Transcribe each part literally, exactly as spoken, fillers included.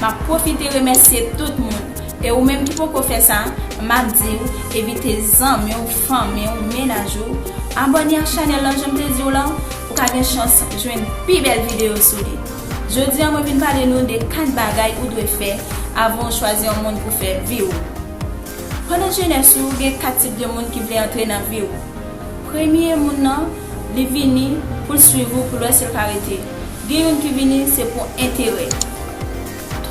M ap pwofite remèsye tout moun. E ou menm ki poko fè sa, m ap di w, envite zanmi w, fanmi w, mennaj ou, abòne ak chanèl lan jan m te di w lan, pou w ka gen chans jwenn pi bèl videyo sou li. Jodi a, mwen vin pale nou de kat bagay ou dwe fè avan w chwazi yon moun pou fè vi w. Pandan jenès ou, gen kat tip de moun ki vle antre nan vi w. Premye moun nan, li vini pou l swiv ou, pou l wè si l ka rete. Gen youn ki vini, se pou enterè.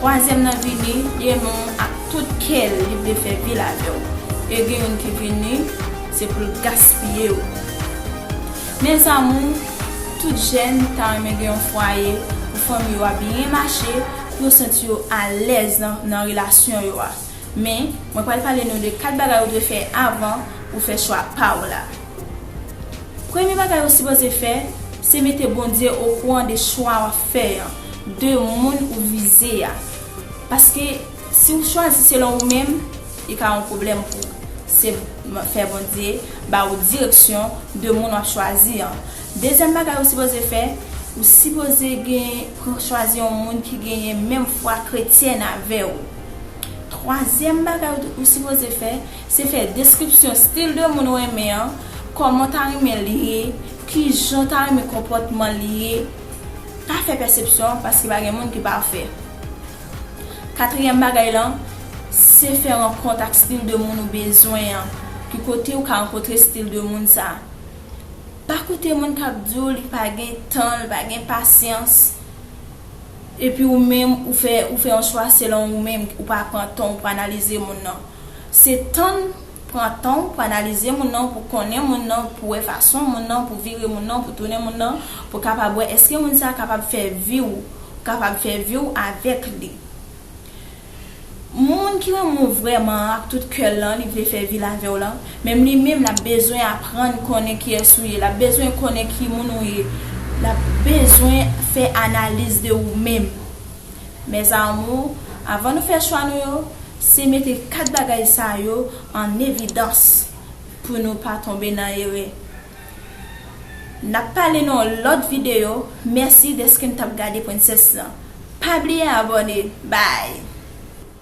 Twazyèm nan vini, li renmen w ak tout kè l, li vle fè vi l avè w. E gen youn ki vini, se pou l gaspiye w. Mes amours, tout jèn ta renmen gen yon fwaye pou fanmi yo a byen mache, pou yo santi yo alèz nan, nan relasyon yo a. Men, mwen pral pale nou de kat bagay ou dwe fè avan ou fè chwa pa w la. Premye bagay ou sipoze fè, se mete Bondye okouran de chwa w ap fè an, de moun ou vize a. Paske si w chwazi selon ou menm, li ka yon pwoblèm pou ou. Se fè Bondye ba ou direksyon de moun w ap chwazi an. Dezyèm bagay ou sipoze fè, ou sipoze gen, pran, chwazi yon moun ki genyen menm fwa kretyèn avè w. Twazyèm bagay ou, ou sipoze fè, se fè deskripsyon stil de moun ou renmen an, kòman w ta renmen l ye, kijan w ta renmen konpòtman l ye. Pa fè pèsepsyon, paske pa gen moun ki pafè. Katriyèm bagay lan, se fè rankont ak stil de moun ou bezwen an. Ki kote ou ka rankontre stil de moun sa? Pa koute moun k ap di w li pa gen tan, li pa gen pasyans. Epi ou menm, ou fè, ou fè yon chwa selon ou menm, ou pa pran tan w pou analize moun nan. Se tann, pran tan w pou analize moun nan, pou konnen moun nan, pou wè fason moun nan, pou vire moun nan, pou tounen moun nan, pou kapab wè èske moun sa kapab fè vi w, kapab fè vi w avèk li. Moun ki renmen w vrèman an, ak tout kè l lan, li vle fè vi l avè w lan, menm li menm l ap bezwen aprann konnen kiyès ou ye, l ap bezwen konnen ki moun ou ye, l ap bezwen fè analiz de ou menm. Mes amours, avan nou fè chwa nou yo, se mete kat bagay sa yo an evidans pou nou pa tonbe nan erè. N ap pale nan yon lòt videyo. Mèsi dèske n t ap gade Princess lan. Pa bliye abòne. Bye!